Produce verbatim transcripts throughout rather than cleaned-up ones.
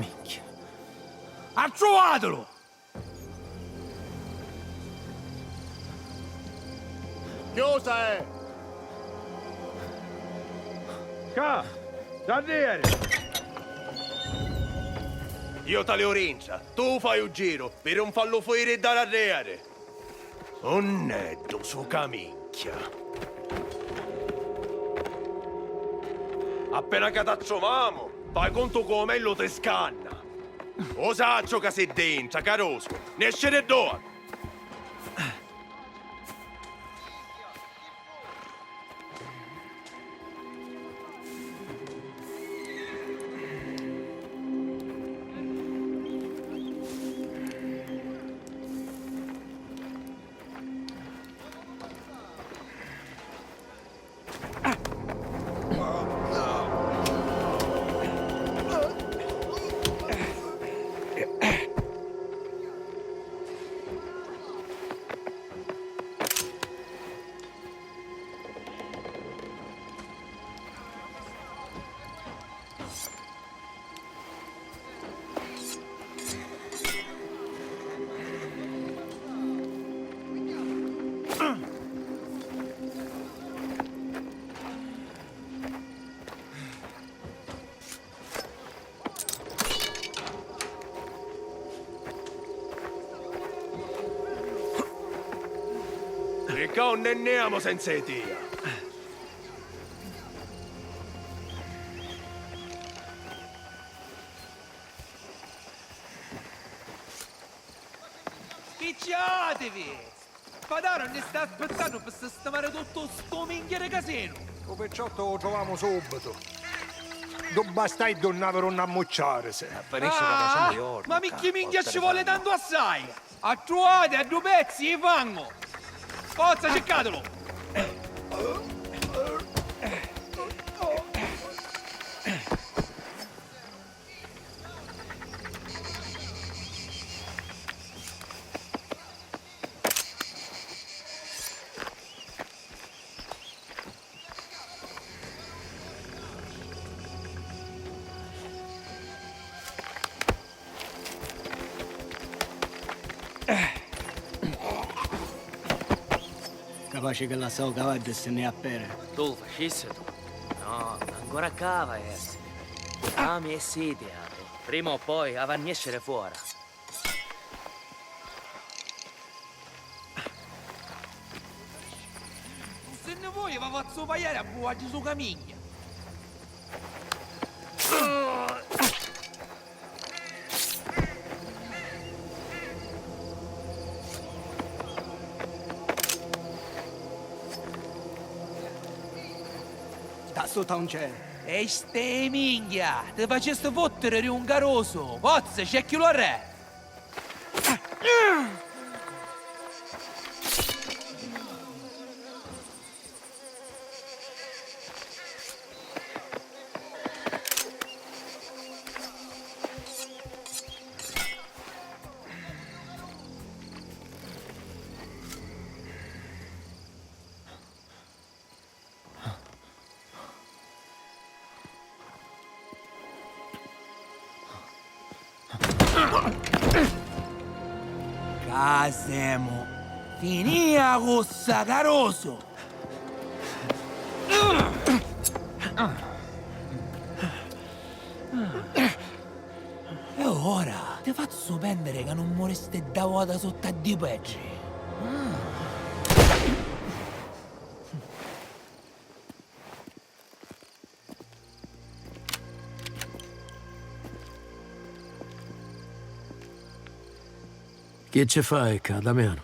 Minchia. Attruvatulu! Chiusa è! Ca! D'arrieri! Io taliu rintra, tu fai u giru, pi nun fallu fuiri da l'arrieri! Unn'è ddu sucaminchia? Appena ca t'attruvamu, fai cuntu cu u mellu ti scanna! U sacciu ca si dintra, carusu! Nesci di ddua! Di ccà 'un nni niamu senza 'i tia. Spicciativi! Padaro nni sta aspittannu pi sistimari tuttu stu minchia di casinu! U picciotti u truvamu subitu. Ddu bastaiddu nn'avi d'unni ammucciarisi. Ah, ma picchì minchia ci voli tantu assai? A truvati a ddu pezzi i fangu! Forza, circatulu! Capaci chi lassau u cavaddu e si nni iu a pedi. Tu facissitu? No, ancora ccà havi a essiri. Fami e siti havi. Prima o poi havi a nesciri fora. Si nni voi, va fazzu paiari a buaggi su camigna. Sta sutta un c'è. E ste minchia, ti facisti futtiri di un carusu, forza, cerchilu arrè! Ca semu! Finìa cu ssa carusu! E ora ti fazzu pèntiri ca nun muristi dda vota sutta ddi petri. Chi ci fai ccà, Damianu?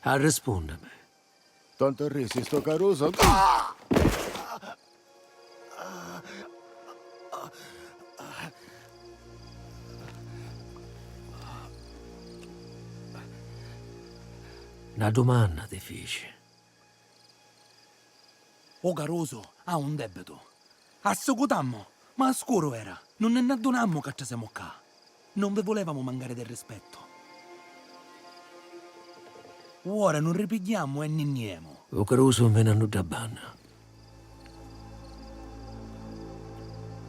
Arrispùnnimi. Tantu risi sto carusu. Na dumanna ti fici. U carusu ha un dèbbitu. Assicutammu, ma a scuru era. Nun nni addunammu ca trasemu ccà. Non vi vulevamo mancare del rispetto. Uora nun ripigghiammu e nni nni emu. U carusu veni a nudda banna.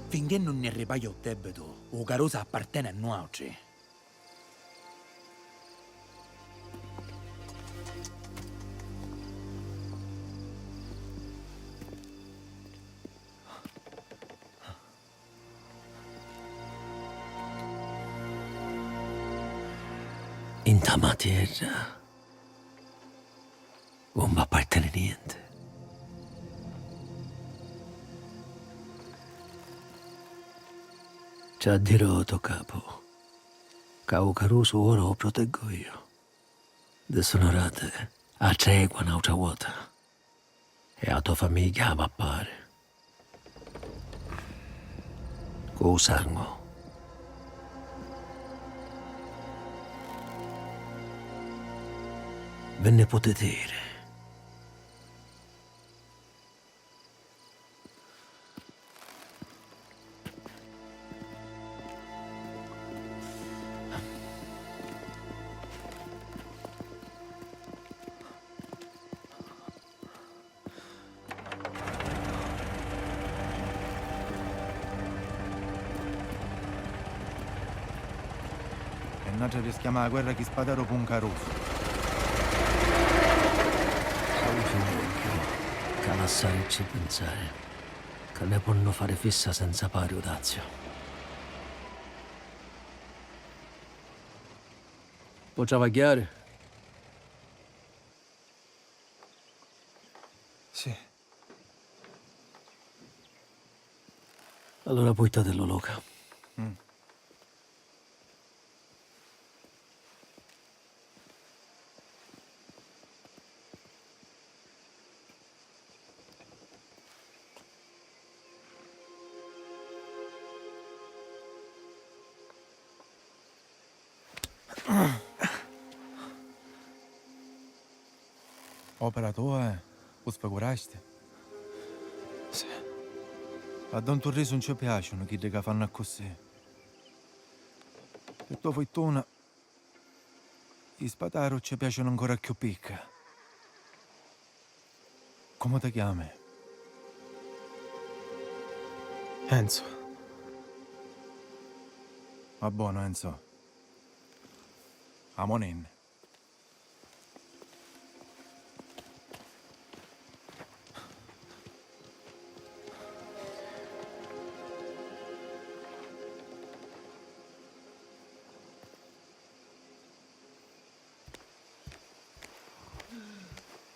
Finché nun ni ripagghia u debbitu, u carusu apparteni a nuautri. Nta ma tierra un m'apparteni nienti. Ci a diri ô to capu ca u carusu ora u proteggu iu. Disunurati a tregua n'autra vota e a to famigghia havi a pari. Cu u sangu. Vi nni putiti iri. E nuatri rischiamu a guerra chi spadaru p'un carusu. Sulu ci vogghiu ca lassaricci pinsari ca nni ponnu fari fissa senza pari u daziu. Pò travagghiari? Sì. Allura purtatilu, Luca. Mm. Opera tua, eh? U sfigurasti? Sì. A don Turrisu 'un ci piaciunu chiddi ca fannu accussì. Pi to furtuna, i spadaru ci piaciunu ancora cchiù picca. Comu ti chiami? Enzo. Va bonu, Enzo. Amuninni.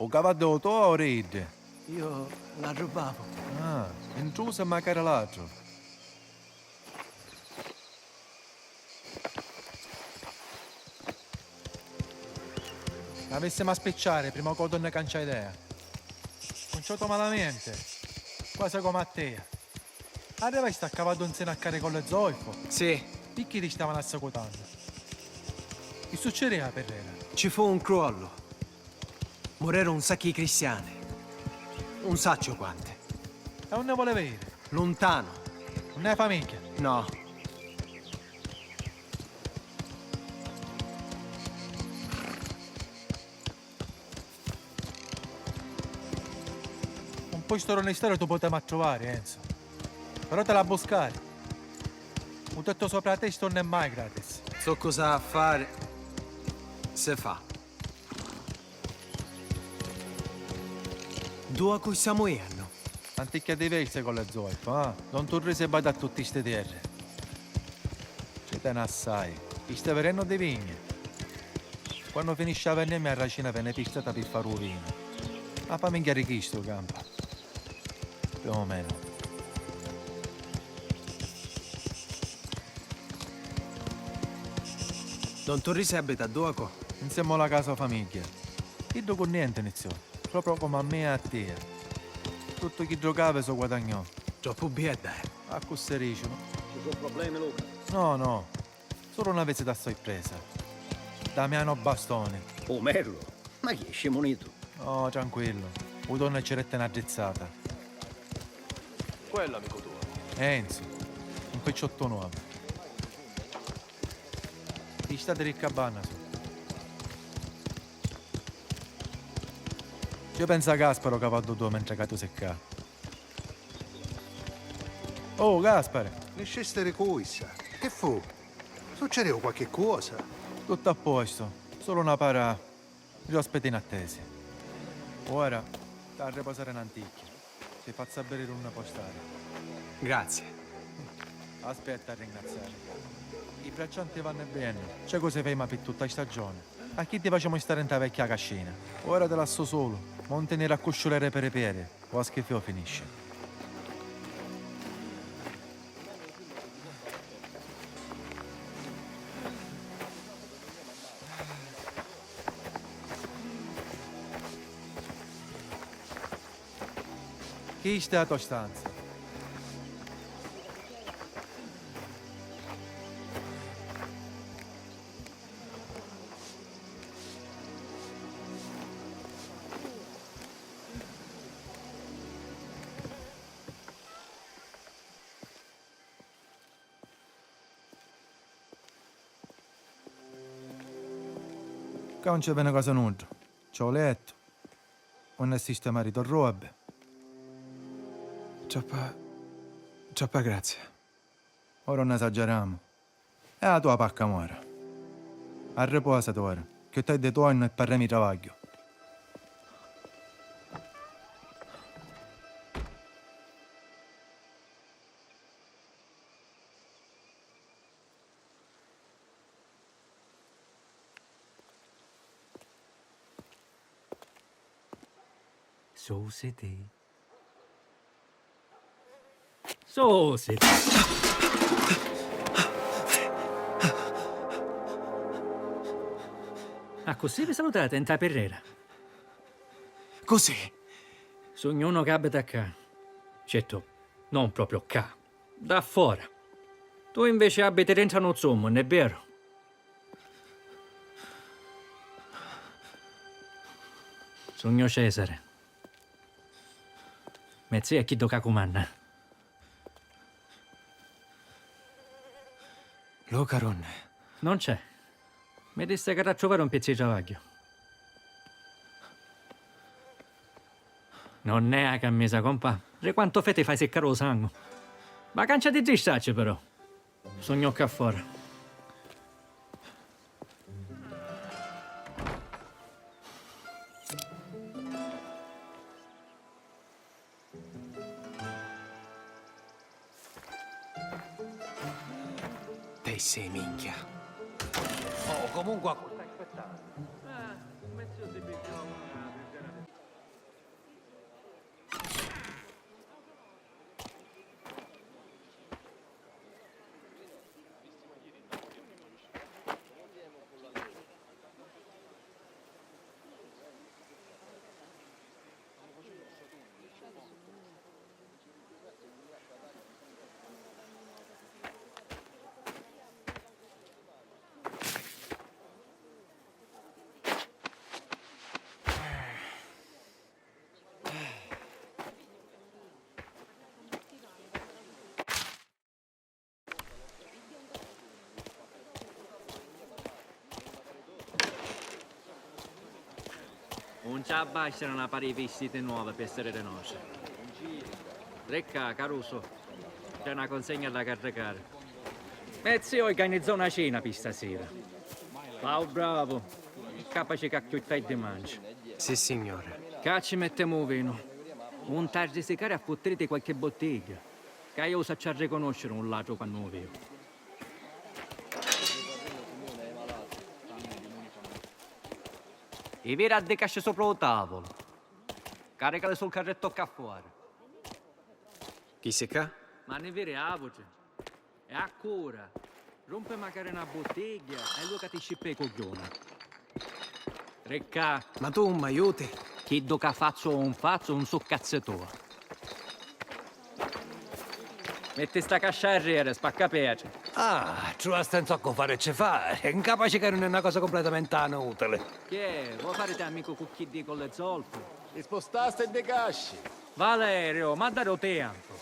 U cavaddu è u to o ri iddi? Iu l'arrubbavu. Ah, intrusu e macari latru. L'avissimu a spicciari prima ca u donna cancia idea. Cunciutu malamente, quasi comu a tia. Arrivasti a cavaddu 'nzinu a Caricollu e Zoifu? Sì. Picchì ti stavanu assacutannu? Chi succidìa pirr'era? Ci fu un cruollu. Mureru un sacchi cristiani. Un sacciu quanti. E unni vulivi iri? Luntanu. Unni hai famigghia? No. Un postu d'unisteru tu putemu attruvari, Enzo. Però ti l'ha buscari. U tettu supra a testa nun è mai gratis. Zoccu s'ha a fari, si fa. Dua cu stamu iennu? Anticchia diversi cu li Zoifu, ah? Don Turrisu bada a tutti sti terri. Ci teni assai. Chi sta virennu di vigna. Quannu finisci a vennemmia a racina veni pistata pi fari u vinu. A famigghia di chistu campa. Più o meno. Don Turrisu abita a Duaco? Nsemmula ca so famigghia. Chiddu cu nienti niziò, proprio comu a mia e a tia. Tuttu chiddu ca havi so guadagnò. Troppu biedda è. Accussì dicinu. Ci su problemi, Luca? No, no. Sulu na visita a sorpresa. Damiano Bastoni. U merlu? Ma chi è, scimmunitu? Oh, tranquillu. U donna ci detti na drizzata. Cu è l'amicu tuo? Enzo, un picciottu novu. Di stati ricca banna su. Ci pensa Gasparo ca va ddu mentri ca tu si ccà. Oh, Gaspare! Niscisti di cu issa? Chi fu? Succedeu qualchi cosa? Tuttu a postu, sulu na para di ospiti inattesi. Ora t'ha a riposari n'anticchia. Ti fazzu sapiri dunni pò stari. Grazie. Aspetta a ringraziari. I braccianti vannu e veni. C'è cosi ferma pi tutta stagioni. A chiddi facemu stari nta vecchia cascina. Ora ti lassu sulu. Monti niri a cusciulari peri peri. O a schifeu finisci. Chista è a to stanza. Ccà 'un ci veni quasi nuddu. C'è u lettu, unni sistimari i to robbi. Troppa, troppa grazia. Ora 'un esaggeramu. E a tua pacca mora. Arriposati ora, cchiù tardi tuornu e parremu i travagghiu. Susiti. Susiti. Accussì vi salutati nta pirrera? Così? Sugnu unu ca abita ccà. Certu, non propriu ccà. Dda fora. Tu inveci abiti dintra nu zummu, non è veru? Sugnu Cesare. Me ziu è chiddu ca cumanna. Luca Runne. Non c'è. Mi dissi ca t'ha truvari un pizzu di travagghiu. Non è a cammisa, compà. Ri quantu feti fai siccari u sangu. Ma cancia di distacci, però. Sugnu ccà fora. Pezzi di minchia. Oh, comunque a cu stai aspettannu? Eh, me ziu si pigghiò una. Un ci abbastanu na para di vistiti nuovi pi essiri di nostri. Ricca, Caruso, c'è na consegna da carricari. Me ziu organizzò na cena pi stasira. Fa u bravu, è capaci ca cchiù tardi mangi. Sissignore. Ccà ci mettemu u vinu. Un t'arrisicari a futtiriti qualchi buttigghia, ca iu u sacciu a ricanusciri un latru quannu u viu. I viri addicasci supra u tavulu. Caricali sul carrettu ccà fora. Chissi ccà? Ma ni viri avutri. E accura, rumpi macari na buttigghia e lucati scippi i cugghiuna. Ricca. Ma tu un m'aiuti? Chiddu ca fazzu o un fazzu un su cazzi tua. Metti sta cascia arrieri, spacca petri. Ah, truvasti un saccu fari e ci fari. Incapaci ca nun è na cosa cumpletamenti inutili. Chi è? Vo fariti amicu cu chiddi colli zolfi? Ti spustasti ddi casci? Valerio, ma dari u tempu.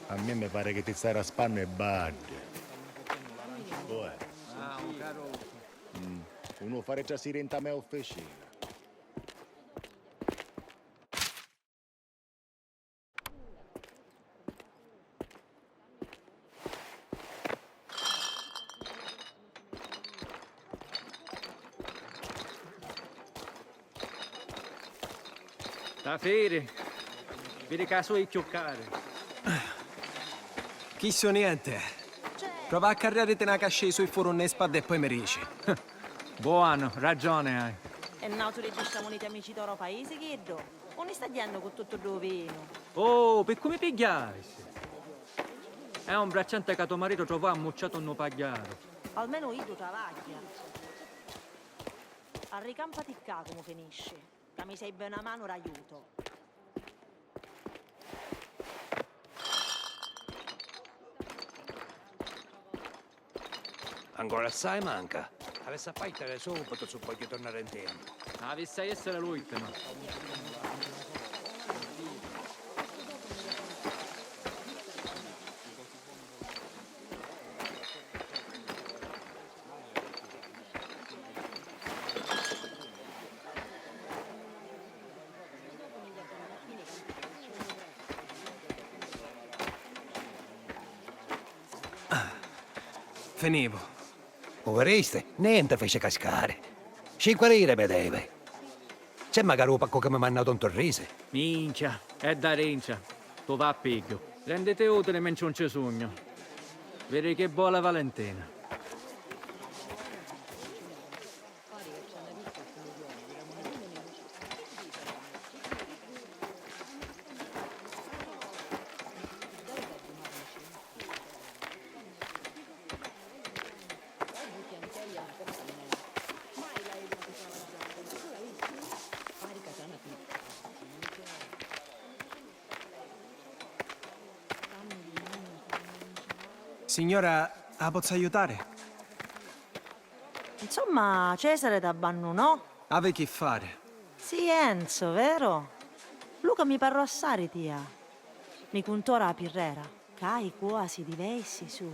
A mia mi pari chi ti stai raspànnu i baddi. Uè. Ah, un carusu. Mm. Unu fari trasiri nta me officina. Tafiri, viri ca soi cchiù cari. Chistu nienti è. Prova a carriariti na cascia di sui furu nne spadda e poi mi dici. Buonu, ragioni hai. E n'autru di sti muniti amici d'oro paisi chiddu? Unni sta jennu cu tuttu ddu vinu? Oh, pi cu mi pigghiasti? È un bracciante ca to maritu trovò ammucciatu nnu pagghiaru. Almenu iddu travagghia. Arricampati ccà comu finisci, ca mi servi na manu d'aiutu. Ancora assai manca. Avissi a partiri subitu si vogghiu turnari in tempu. Avissi a essiri l'ultima. Finivu. U viristi? Nenti fici cascari. Cinqui liri mi devi. C'è macari u paccu ca mi manna don Turrisi? Minchia, è dda rincia. Tu va a pigghiu. Renditi utili mentri un ci sugnu. Viri chi voli Valentina. Signora, a pozzu aiutari? Insomma, Cesare t'abbannunò? Havi chi fari. Sì, Enzo, vero? Luca mi parrò assari tia. Mi cuntò ra pirrera, ca i cuosi diversi su.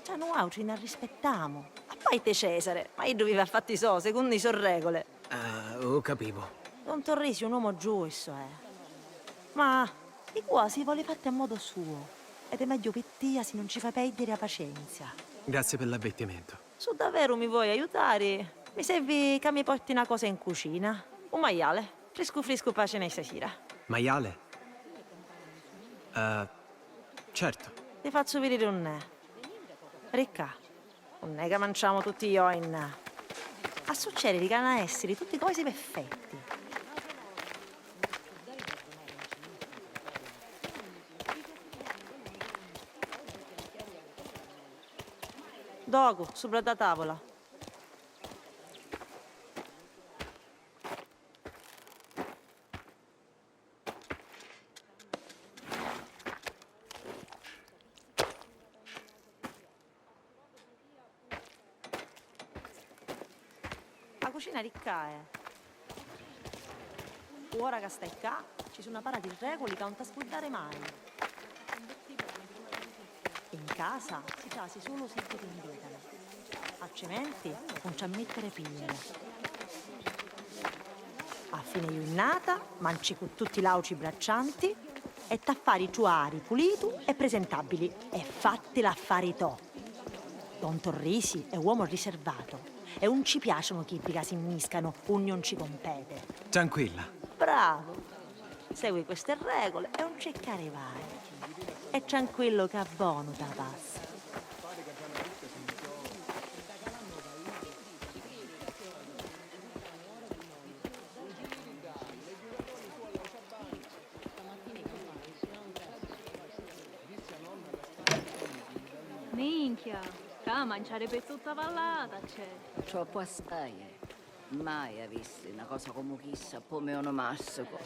Tra nuautri n'arrispettamu. A parti Cesare, ma iddu vivi a fatti so, secunnu i so regole. Ah, u capivu. Don Torrisi è un uomo giusto, eh. Ma i cuosi i voli fatti a modo suo, ed è megghiu pi tia si non ci fa perdiri a pacienza. Grazie per l'avvertimento. Su daveru mi voi aiutari? Mi servi ca mi porti na cosa in cucina. Un maiale, friscu friscu pa cena i stasira. Maiale? Eh, certo. Ti fazzu vidiri unn'è. Ricca, unn'è ca manciamu tutti i jorna? A succediri ca hannu a essiri tutti cosi perfetti. Docu, subra dda tavula. A cucina di ccà è. Ora ca stai ccà, ci su na para di reguli ca un t'ha scurdari mai. In casa si trasi sulu si ti invitanu, altrimenti un ci ha mittiri pigna. A fine jurnata manci cu tutti l'autri braccianti e t'ha fari truari pulitu e presentabili e fatti l'affari to. Don Torrisi è uomo riservato e un ci piacenu chiddi ca si mmiscanu unni un ci compete. Tranquilla. Bravo! Segui queste regole e un cercari vai. È tranquillo ca bonu ta passa. Minchia, ca manciari pi tutta vallata c'è. Troppu assai è. Mai avissi na cosa comu chissa, p'u me onomasticu.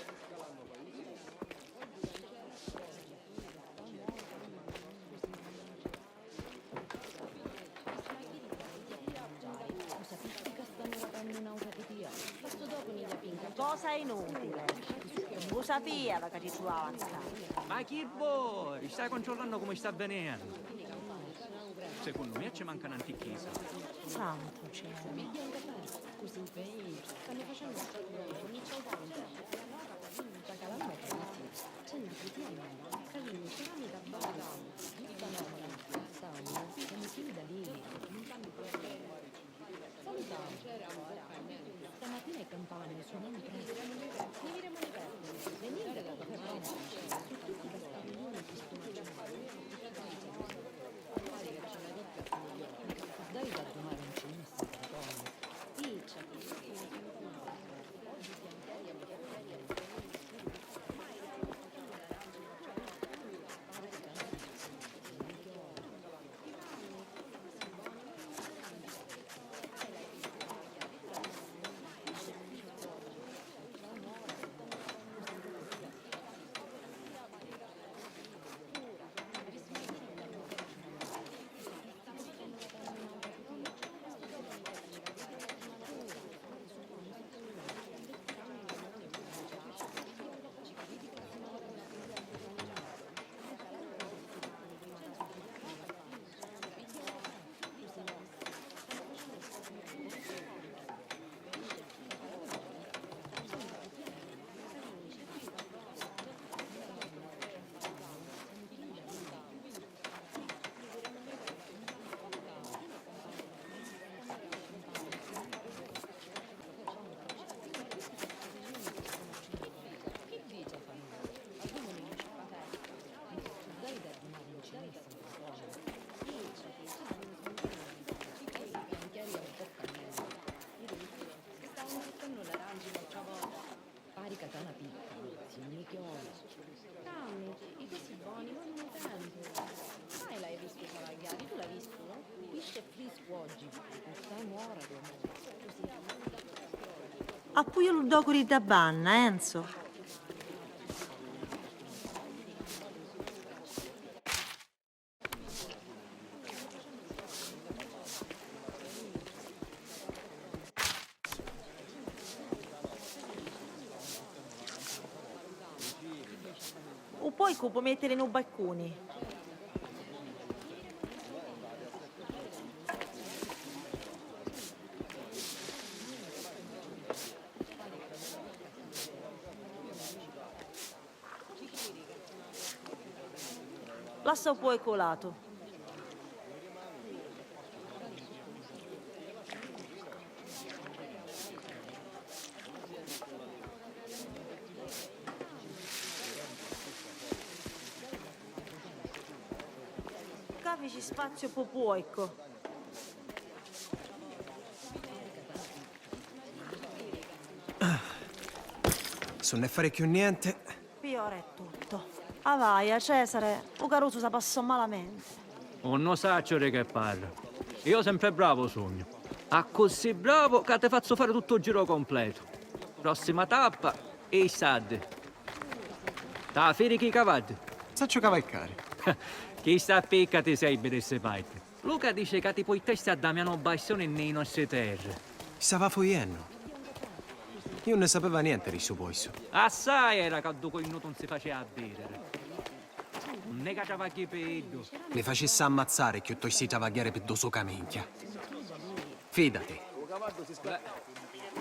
Cosa inutile. U sapiava ca ti truvava ccà. Ma chi voi? Stai controllannu comu sta veniennu? Secunnu mia ci manca n'anticchisa. Santu cielu. Stamattina i campani sunanu prestu. Finiremo le carte. Venite da campani. Su tutti i cascaruglioni di stu matrimonio. Pare che c'è la doppia comunione. Dai, da domani non ci n'è sta vergogna. Sì, c'è. Pari ca t'ha na picca, si nni chiona. Dammi, i cosi boni vannu tantu. Mai l'hai vistu travagghiari, tu l'hai vistu? Pisci è friscu oggi, cu sta nuora d'amuri. Appuia lu ddocu di dda banna, Enzo. U puoicu u po' mettiri nu baccuni. Lassa u puoicu latu. Ccà fici spaziu p'u puoicu. Si 'un è fari cchiù nienti. Pi ora è tuttu. Avaia, Cesare, u carusu sa passò malamenti. Unnu sacciu di chi parra. Io sempre bravo sugnu. Accussì bravo ca ti fazzu fari tuttu u giru completu. Prossima tappa, i staddi. T'ha firi chi cavaddi? Sacciu cavalcari. Chista picca ti serbi di sti parti. Luca dici ca ti purtasti a Damiano Bastioni nni i nostri terri. Stava fujennu. Iu 'un nni sapeva nienti di stu poistu. Assai era ca ddu cugnutu 'un si faceva a vidiri. Unni ca travagghi pi iddu. Mi facissi ammazzari cchiuttostu di travagghiari pi ddu sucaminchia. Fidati. Beh,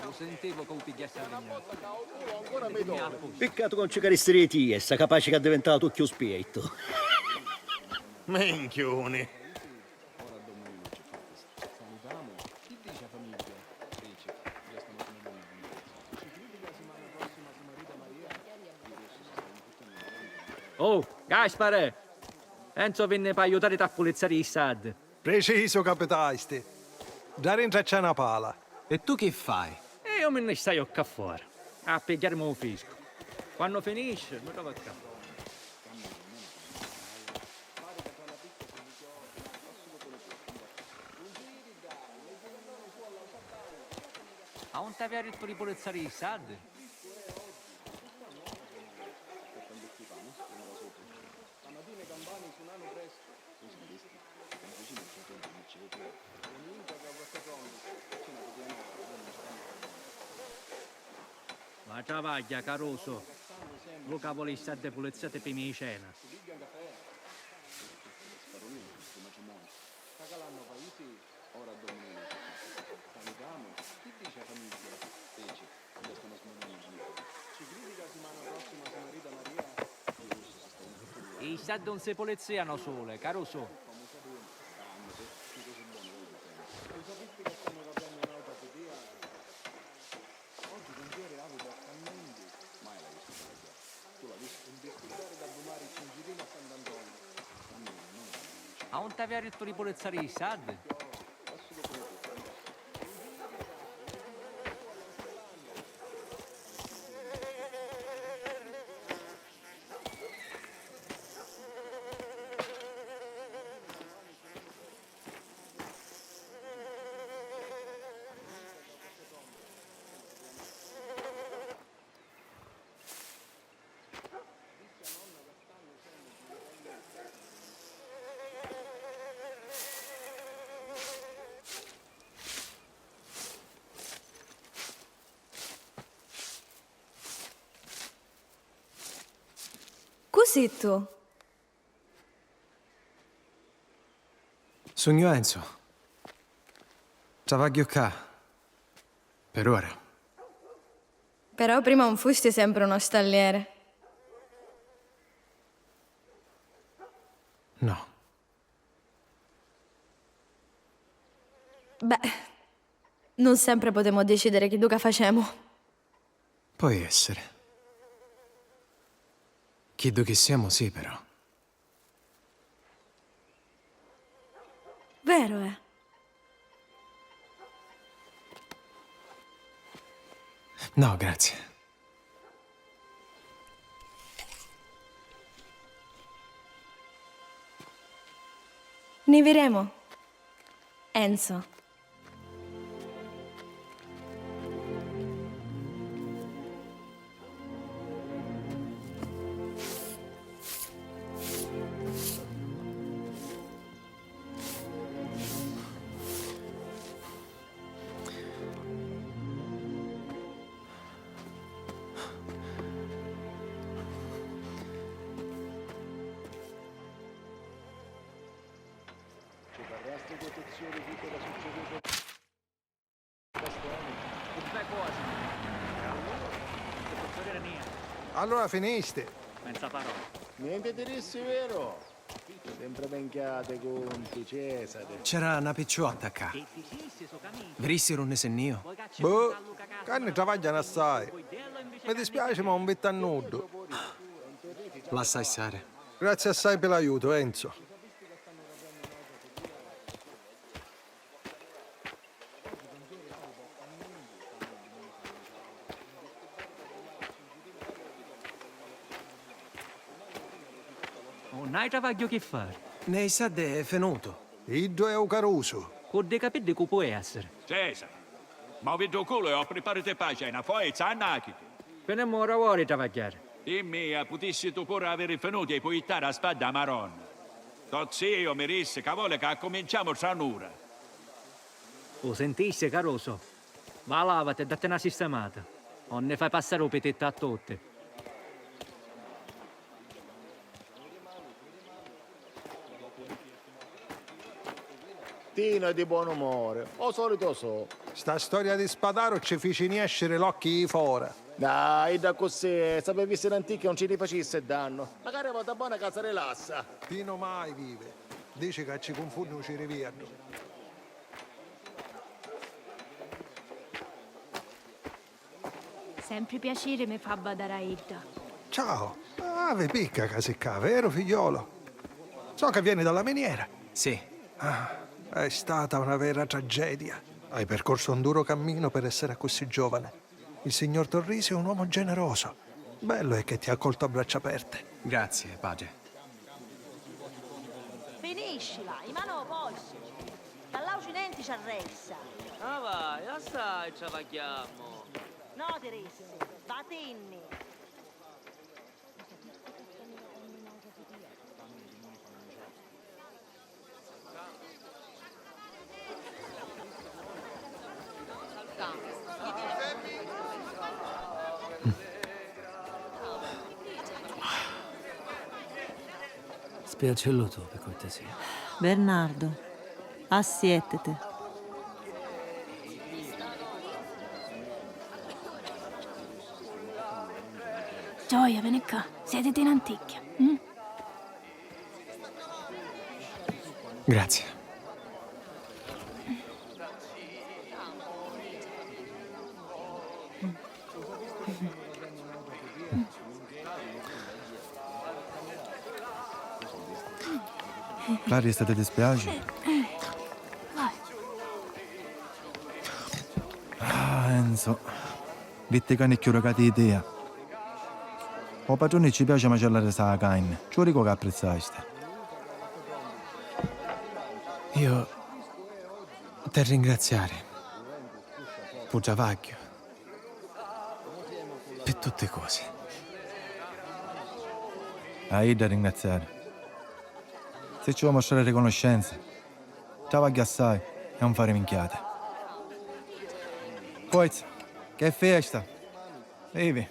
lu sintivu ca u pigghiasti a lignata. Piccatu ca 'un ci caristi di tia, sta capaci ca addivintatu cchiù spiettu. Minchiuni. Oh, Gaspare! Enzo vinni p'aiutariti a pulizzari i staddi. Precisu capitasti. Ddà rintra c'è na pala. E tu chi fai? E iu mi nni staiu ccà fora, a pigghiarimi u friscu. Quannu finisci, mi trovi ccà. A un t'avia dittu di pulizzari i staddi? Ma travagghia, carusu. Luca voli i staddi pulizzati pi micena. Ora domini. Salutamu. Chi dici a famigghia? Feci. Io sto nascondendo. Ci cridi ca simana prossima si marita Maria? I staddi 'un si pulizzìanu suli, carusu. Lu sapisti ca stannu capiennu n'autra fidia? A un t'avia dittu di pulizzari i staddi? Cu si tu? Sugnu Enzo. Travagghiu ccà. Per ora. Però prima 'un fusti sempre uno stalliere. No. Beh, nun sempre putemu decidere chiddu ca facemu. Poi essere. Chiddu chi semu, sì, però. Veru è. No, grazie. Ni viremu, Enzo. Ci parrasti di tutti i successi? Allura finisti? Senza parole. Nenti dirissi veru? Sempre minchiati cunti, Cesare. C'era na picciotta ccà. Virissi d'unni si nni iu? Boh, ccà nni travagghianu assai. Mi dispiaci, ma 'un vitti a nuddu. Lassa stari. Grazie assai pi l'aiutu, Enzo. Nun hai travagghiu chi fari. Nei sa de fenutu. Iddu è u carusu. Cu ddi capiddi cu poi essiri? Cesare, moviddi u culu e o pripariti p'accena, foizza, annachiti. Finemu ora uori travagghiari. Pi mia, putissitu puru aviri finutu e pui jittari a spadda a Maronna. To ziu mi dissi ca voli ca accuminciamu tra un'ura. U sintisti, carusu? Va, lavati e datti na sistimata. O nni fai passari u pitittu a tutti. Tino è di buon umore, o solito so. Sta storia di spadaru ci fici niesciri l'occhi di fora. Dai, idda accussì, s'avi visti l'anticchia non ci li facissi dannu. Macari a vota bona ca si rilassa. Tino mai vivi. Dici ca ci cunfunni u cirivieddu. Sempri piaciri mi fa badari a idda. Ciao. Ah, vi picca ca si ccà, veru, figliolo? So che vieni dalla miniera. Sì. Ah, è stata una vera tragedia. Hai percorso un duro cammino per essere così giovane. Il signor Torrisi è un uomo generoso. Bello è che ti ha accolto a braccia aperte. Grazie, padre. Finiscila, i manu o posti. Dall'auci nenti ci arresta. Ah vai, assai travagghiammu. No, Teresi, vatinni. Spiaccillu tu, pi curtesia. Bernardo, assiettiti. Gioia, veni ccà, siediti n'anticchia. Mm? Grazie. Clarissa, ti dispiaci? Ah, Enzo, vitti ca ni chiù ricati di tia. O patruni ci piaci macellari sa carni, ci u dicu ca apprizzasti. Io t'è ringraziari, pu travagghiu, pi tutti cosi. A idda ringraziari. Si ci vo mostrari riconoscenza, travagghia assai e un fari minchiati. Forza, che è festa! Vivi!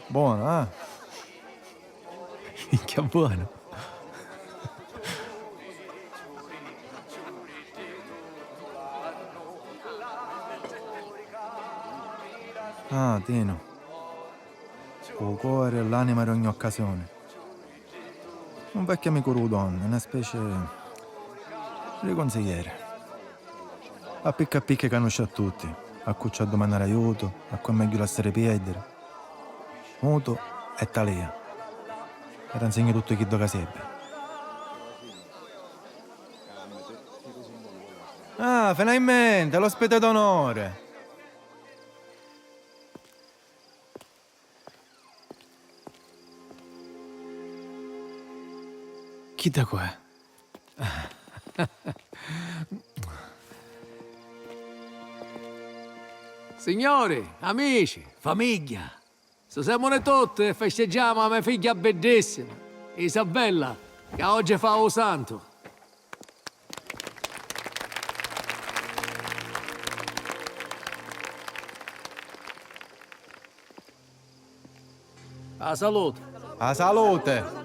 Buono, eh? Minchia buono. Ah, Tino. U cori e l'anima di ogni occasioni. Un vecchiu amicu dû Don, na speci di cunsiglieri. A picca a picca canusci a tutti, a cu c'ha dumannari aiutu, a cu è megghiu lassari pierdiri. Mutu e talia. Era nsegnu tuttu chiddu ca sebbi. Ah, finalmenti, l'ospiti d'onori! Chidda cu è? Signori, amici, famigghia, stasèmuni tutti e festeggiamu a me figghia biddissima, Isabella, ca oggi fa u santu. A salute. A salute.